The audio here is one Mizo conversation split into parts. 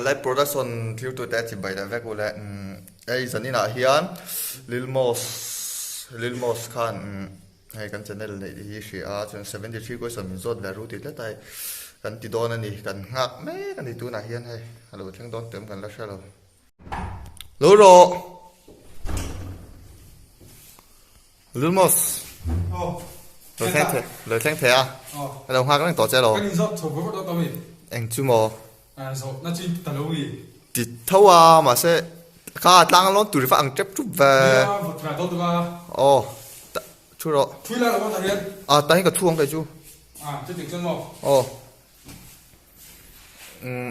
Vanlai production thlir tute a chibai leh vek u le. Hei zaninah hian Lil Mos Lil Mos khan hei kan channel neih hi hria a chuan 73 question min zawt ve ru tih tlat a hei kan ti dawn a ni kan nghak mek a ni tunah hian hei a lo thleng dawn tih awm kan la hre lo. Lo rawh! Lil Mos. Oh. Lo thleng the, lo thleng the a. Oh. Lo nghak reng tawh che lo. Kan in zawt chho vawt vawt mi. Eng chu maw? Ah zo na chin ta lo mi. Ti tho a ma se kha tlang lon tur va ang tep tup ve. Nia vawt ra dawt va. Oh. Thu rawh. Thui la lo ta hian. Ah ta hi ka thu ang kai chu. Ah chu tik chuan maw. Oh. Um.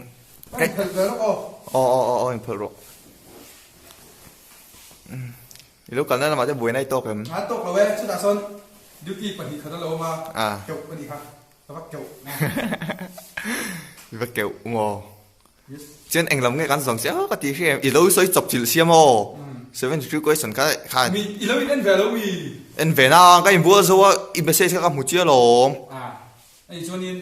Kai phel ve rawh. Oh oh oh oh in phel rawh. Um. I lo kalna lamah te buaina i tawk em? A tawk lo e, chutah sawn duty 2 khat a lo awm a, keuh ka nih kha, ka va keuh. I va keuh maw? Yes. Chuan eng lam nge kan zawng chiah ka tih hria em? I lo sawi chawp chilh sia maw? 73 question kha khan. Mi i lo in en ve lo mi? En ve na, ka inbual zo a, i message kha ka hmu chiah alawm. A, hei chuanin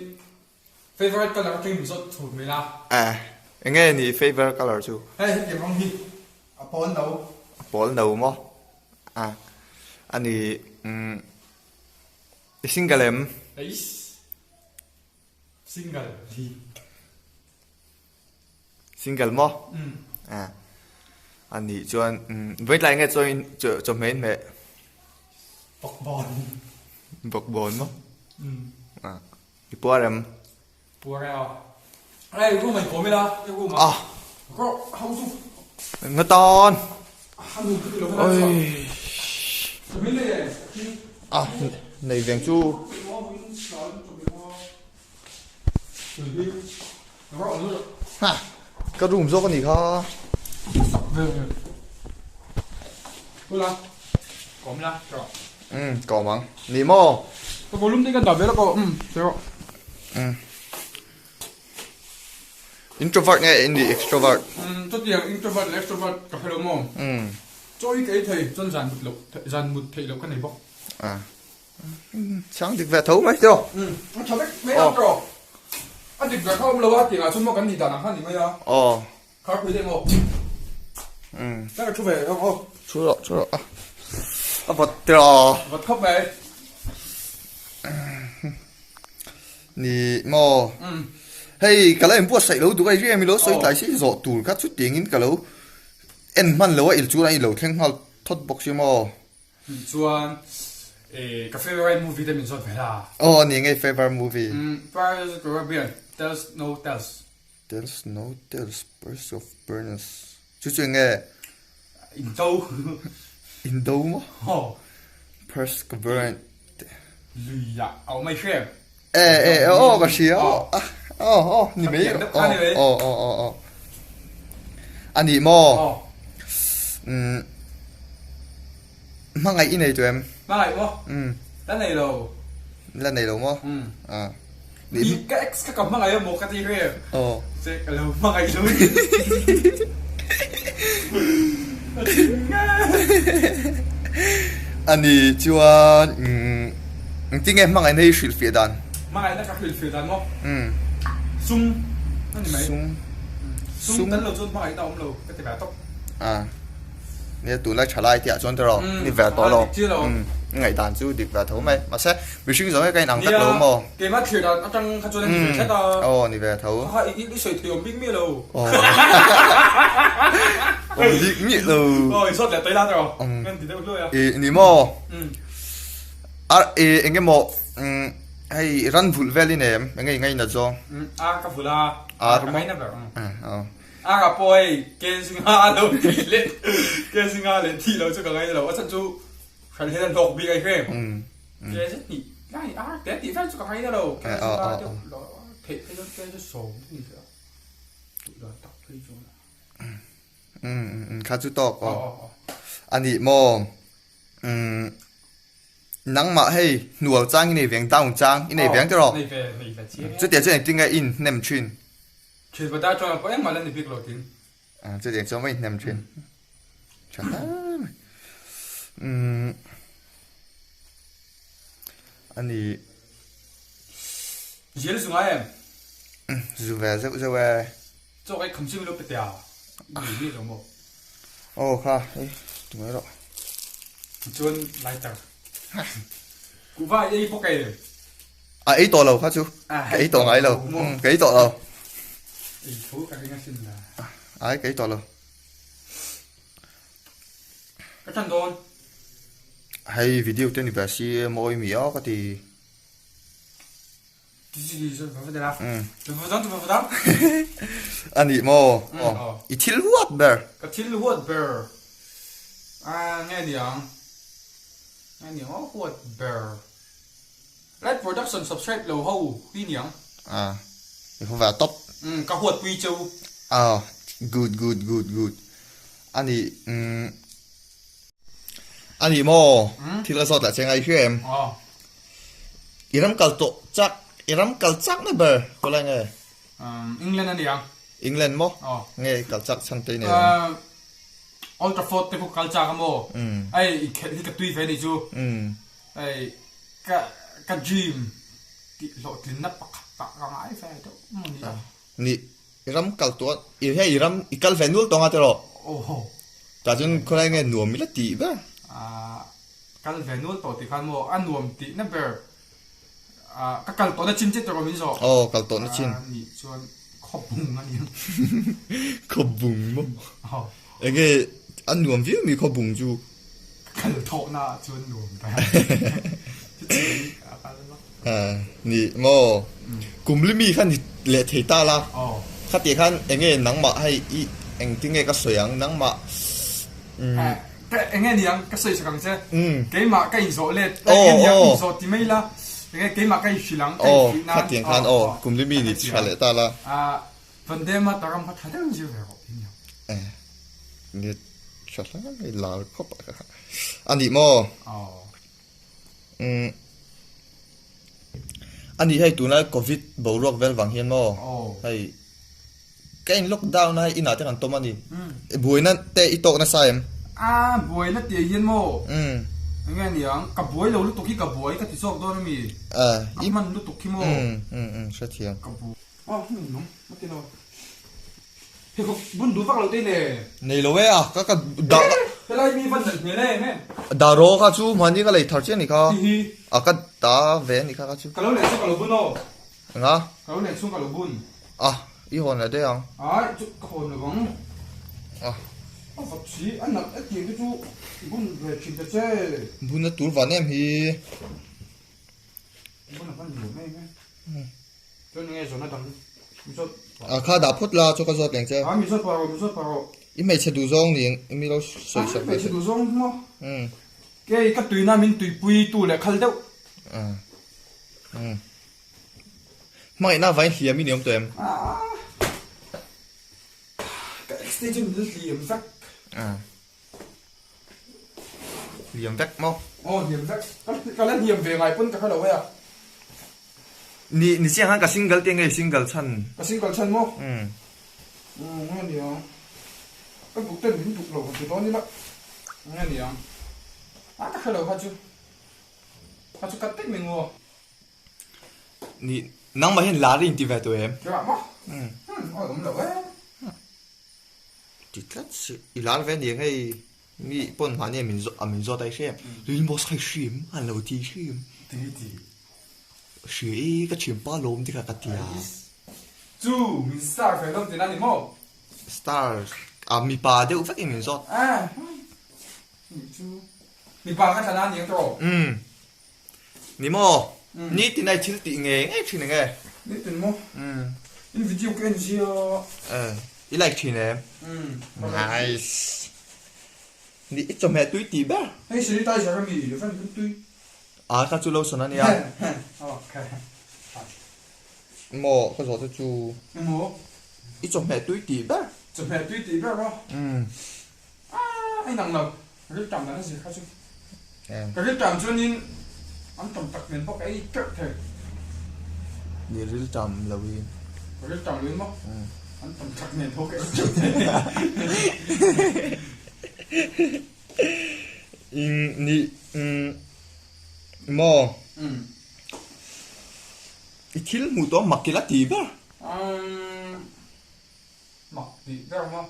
Favorite colour atangin min zawt thur mai la. Eh, enge ni favorite colour chu? Hei hetiang rawng hi a pawl no. A pawl no maw? A, a ni, umm, i single em? Eiss, single hi. Single maw? Umm. A, a nih chuan, umm, vawitlai nge chuan chawhmeh in hmeh? Bawkbawn. Bawkbawn maw? Umm. A. I puar em? Puar e a. Hei room ah i kawm ila, i room ah. Ah. Rawh ho chu. Nga tan. A nu ka ti lo kha chuan. Min nei em? Ah, nei veng chu. Ha, ka room zawk a nih kha. Kula, kawm la, rawh. Umm, kawm ang. Ni maw? Ka volume te kan dah ve lawk aw, umm, sawi rawh. Umm. Introvert nge in nih extrovert? Umm, chutiang introvert leh extrovert ka hre lo maw? Umm. Chaw hi ka ei thei, chuan zan mut loh, zan mut theih loh ka nei bawk. Ah. Chang dik ve tho mai tiraw? Umm, a tha vek mai ang tiraw? A dik ve kha awm lo a, tiangah chuan maw kan nih dan ang kha a ni mai a. Aw. Khar pui deuh maw? Umm. Ka thu ve ang aw. Thu rawh, thu rawh. A vawt tiraw? Vawt khawp mai. Ni maw? Umm. Hei, ka la inbuatsaih lo duh a, i ri em i lo sawi tlai si zawh tur kha chutiangin ka lo en hman lo a, il chuan a i lo thleng nghal thawt bawk si maw? Chuan eh ka favorite movie te min zawt ve la. Aw ni ngei favorite movie. Umm Pirates of Caribbean, Tales No Tales. Tales No Tales, Pirates of Pirates chu chu enge? Indo. Indo maw? Aw. Pirates of Caribbean. Lui ah a awm mai hre em? Eh eh aw ka hria aw aw aw ni mai aw aw aw aw aw a ni maw? Umm hmangaih i nei tawh em? Hmangaih maw? Umm la nei lo. La nei lo maw? Umm ah ni ka ex kha ka hmangaih a maw ka ti hre em? Aw che ka lo hmangaih lo ni. A ni chuan umm engtin nge hmangaihna hi hrilhfiah dan? Hmangaihna ka hrilhfiah dan maw? Umm. Sum a ni mai. Sum. Sum tel lo chuan hmangaihna a awm lo ka ti ve tawp. A. Nia tunlai tha lai tihah chuan tiraw ni ve tawh lo. Umm. Ngaihdan chu dik ve tho mai. Mahse mihring zawng hi ka inang vek lo maw? Nia keimah thlir dan atang kha chuan a ni ve tlat a. Aw ni ve tho. Kha i sawi thei awm bik miah lo. Awm bik miah lo. Aw i zawt leh tawi la tiraw? Kan ti deuh hluai a. I ni maw? A i eng emaw hei ran vulh vel i nei em? Enge i ngainat zawng? A ka vulh a. Ar ka maw? ngaina ber. Aw. A ka pawh hei Kenzinga a lo tih leh Kenzinga leh thih lo chu ka ngaina lo. A chhan chu hran hian a hlawk bik a i hre em? Ke zet hnih lai ar te tih vel chu ka ngaina lo. Kenzinga deuh lo theih phei chuan ke chu sawm ni hle a. Duh dan tak phei chuan. Kha chu tawk aw. A nih maw? Nangmah hei hnual chang i nei veng down chang i nei veng tiraw? Nei ve, nei ve chiang e. Chutiang chuan engtin nge i inhnem thin? Thin va dar chuan pawh engmah la ni bik lo tin. Chutiang chuan va inhnem thin. Tha hle mai. A ni. Zial zu ngai em? Zu ve zeuh zeuh e. Chaw ei kham sim lo pe tia. Ni ni lo maw. Aw kha ei tu mai rawh. Chuan lighter. Kuhva i ei bawk em? A ei tawh lo kha chu. Ka ei tawh ngai lo. Ka ei tawh lo. Ei tho ka ring asin la. Ai ka ei tawh lo. Ka tan dawn. Hei video te ni ve si mawi mi a ka ti. A nih maw? I thil huat ber. Ka thil huat ber. A nge niang? Nge niang aw huat ber. Light production subscribe lo ho hi niang. A i haw ve a top. Ka huat pui cheu. A good good good good. A nih A nih maw? Thil a zawt lah che ngai hria em? I ram kal tawh chak, i ram kal chak na ber khawlai nge? England a nia. England maw? Nge i kal chak chhan te i nei ang? Old Trafford te khu kal chak a maw? Hei i khelh hi ka tui ve a nih chu. Hei ka ka dream tih hlawhtlinna pakhat ah ka ngai ve deuh maw ni a. Nih I ram kal tuah i hei i ram i kal ve nul tawng a tiraw? Aw. Tah chuan khawlai nge nuam ila tih ber? Aah kal ve nul tawh tih khan maw a nuam tih na ber aah ka kal tawhna chin che tiraw min zawh? Aw kal tawhna chin. Aah nih chuan khawbung a ni ang. Khawbung maw? Aw. Enge a nuam viau mi khawbung chu? Ka kal thawhna ah chuan nuam ber. Chutiang a kal vak. Ni maw? Kum li mi kha ni leh thei ta la. Khatih khan enge nangmah hei i engtin nge ka sawi ang nangmah Ka enge niang ka sawi sak ang che. Keimah ka inzawh let enge niang inzawh ti mai la enge keimah ka inhrilh ang ka inhrilh nan. Khatiang khan aw kum li mi ni tha leh ta la. Vandema taram kha tha deuhin zir ve rawh ti niang. Ni tha hlai lar khawp a a ni maw? Umm a nih hei tunlai covid boruak vel vang hian maw hei ka in lockdown a hei inah te kan tawm a ni buaina te i tawk nasa em? A buaina tih ah hian maw eng nge niang ka buai lo lutuk hi ka buai ka ti zawk dawn a mi ka hman lutuk hi maw hrethiam ka buai a hmun nung a ti lo. Pheikhawk bun duh vak lo te le. Nei lo e a, ka ka dah. Helai mi van nalh hmel em em. Dah rawh kha chu mahni ka lei thar chiah ni kha. Hihi. A ka dah ve ni kha kha chu. Ka lo leh chhung ka lo bun aw. Enga? Ka lo leh chhung ka lo bun. A, i hawn leh daih ang. Ai, chu ka hawn lo vang. A. A vat si, a nalh e tiang te chu bun ve thin ta che. Bun a tur van em hi. Bun a van nuam em em. Chuan enge zawhna dang mi zawt A kha dah phawt la chu ka zawt leng che. A mi zawt pah rawh mi zawt pah rawh. I hmeichhe duh zawng ni mi lo sawi sak ve. Hmeichhe duh zawng maw? Umm. Kei ka tuina min tuipui tu leh khal deuh. Umm. Hmangaihna vain hliam i ni awm tawh em? Ka ex te chu min hliam vek. Hliam vek maw? Aw hliam vek. Ka la hliam ve ngai pawn ka hre lo e a. Ni ni chiang khan ka single te nge single chhan? Ka single chhan maw? Umm. Umm nge niang. Ka buk ten min buk lo ka ti dawn ila. Nge niang. A ka hre lo kha chu. Kha chu ka tek mai ngaw. Ni nangmah hian lar i inti ve tawh em? Lar maw? Umm. Aw awm lo e. Ti tlat si i lar ve aniang hei mi pawn mahni a min zawt a min zawt a i hre em Lil Boss kha i hre em an lo ti hre em Ti ti hria e ka thianpa lawm te kha ka ti a Chu min star ve dawn tina ni maw Star a mipa deuh vek in min zawt A nih chu mipa kha thlan a aniang tawh Umm Ni maw nitin a i thil tih ngei ngei thin eng e? Nitin maw? In video ka en zia. I like thin em? Nice. Ni i chawhmeh tui tih ber. Hei sanitizer a mi van kan tui. A kha chu lo sawn a nia. Okay. Maw ka zawh te chu. Emaw? I chawhmeh tui tih ber. Chawhmeh tui tih ber maw? A inang lo, riltam dan a zir kha chu. Ka riltam chuanin an tam tak nen bawk ei teuh thei. Ni riltam lo in. Ka riltam lo in maw? An tam tak nen bawk ei teuh thei. Ni maw? I thil hmuh tawh mak ila ti ber. Mak tih ber awm a.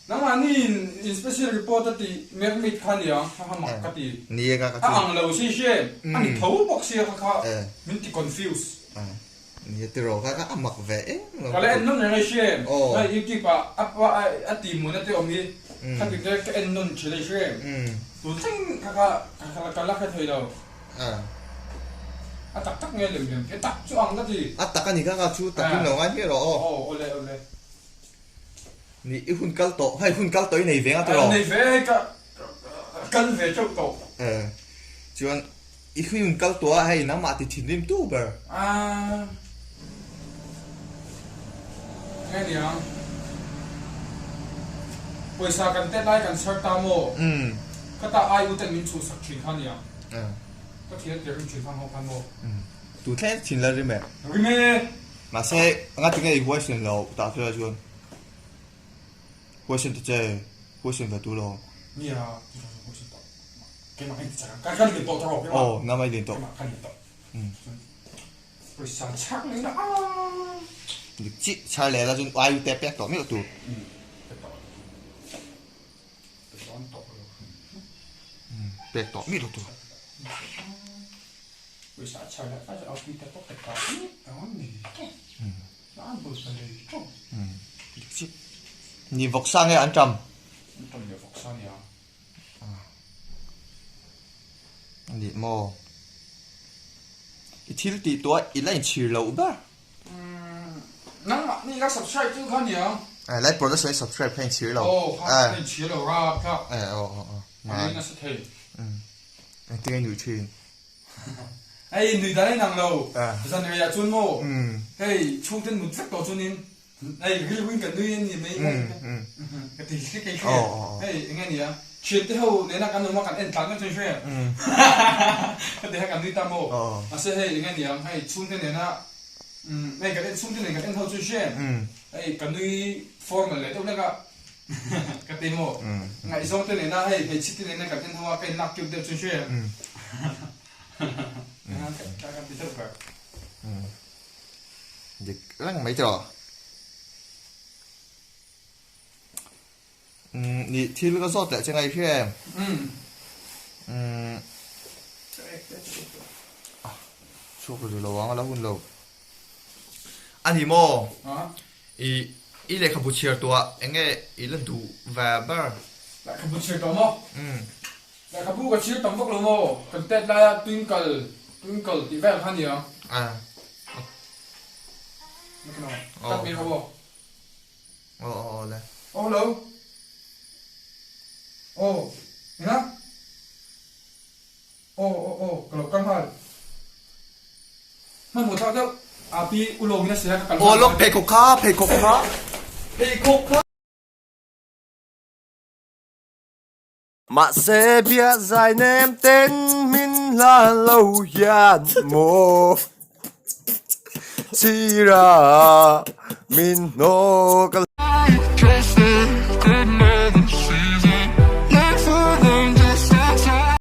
Nangmah ni in special report a tih mermaid kha nia kha kha mak ka ti. A ang lo si hre a ni tho bawk sia kha kha min ti confuse. Nia tiraw kha kha a mak ve em lo. Ka la en nawn reng a hre hei youtube ah a pa a ti muna te awm hi kha ti te ka en nawn thin a hre tun thleng kha kha ka la hre thei lo. A tak tak nge lem lem he tak chu ang ka ti. A tak a ni kha kha chu tak in lo ngai hmiah rawh aw. Aw awle awle. Ni i hun kal tawh hei hun kal tawh i nei ve nga tiraw. Nei ve hei ka kal ve teuh tawh. Eh chuan i hun kal tawh a hei nangmah ti thinrim tu ber. Ah nge niang pawisa kan tet lai kan chhar ta maw khata ai u ten min chhuhsak thin kha niang. Ka thian tir rim thin khan ho khan maw. Tu thleng thin la rim e. Rim e. Mahse anga tinge i huaisen lo tah chu chuan huaisen ta che huaisen ve tu lo. Nia tu tah chuan huaisen tawh keimah ka inti chak ang ka lian tawh tawh keimah. Aw nama i lian tawh. Keimah ka lian tawh. Pawisa chhak leh ila aa. Dik chiah chhar leh la chuan ai u te pek tawh meuh tur. Pek tawh mi lo tur. Ni vawksa nge an ṭam? Ni maw? I thil tih tuah i la inchhir loh ber. Nangmah ni ka subscribe chu kha nia. Eh like production i subscribe kha inchhir lo. Aw kha ka inchhir lo rap kha. Eh aw aw aw. A nui nasa thei. Engtin nge i nui thin? Hei nui dan a inang lo. Zan rei ah chuan maw hei chhungten mut vek tawh chuanin hei rilruin ka nui a ni mai ka ti hlek a i hria. Hei enge nia thiante ho nena kan awm a kan en tlan vek chuan i hria. Ka ti kha kan nui ta maw. Mahse hei enge nia hei chhungte nena Hei kan en chhungte nen kan en ho chu hre hei ka nui formal leh deuh lek a ka ti maw ngaihzawng te nena hei hmeichhe te nena kan en ho a ka in lak cute deuh chu hre ka kan ti deuh ber. Dik reng mai tawh. Ni thil ka zawt leh che ngai hre em? Chhuak ri lo ang a la hun lo. A ni maw? I i lehkhabu chhiar tuah eng nge i la duh ve ber? Lehkhabu chhiar tuah maw? Lehkhabu ka chhiar tam vak lo maw? Kan tet laia twinkle twinkle tih vel kha nia. Tat mi kha maw? Aw aw aw le. Aw hello. Aw eng a? Aw aw aw ka lo kal nghal. Hmanhmawh thlak deuh a pi u lawngin a sia ka kal nghal. Aw lawk pheikhawk kha pheikhawk kha pheikhawk kha. Mahse bia zai nem ten min hla lo hian maw Sira min hnawk a.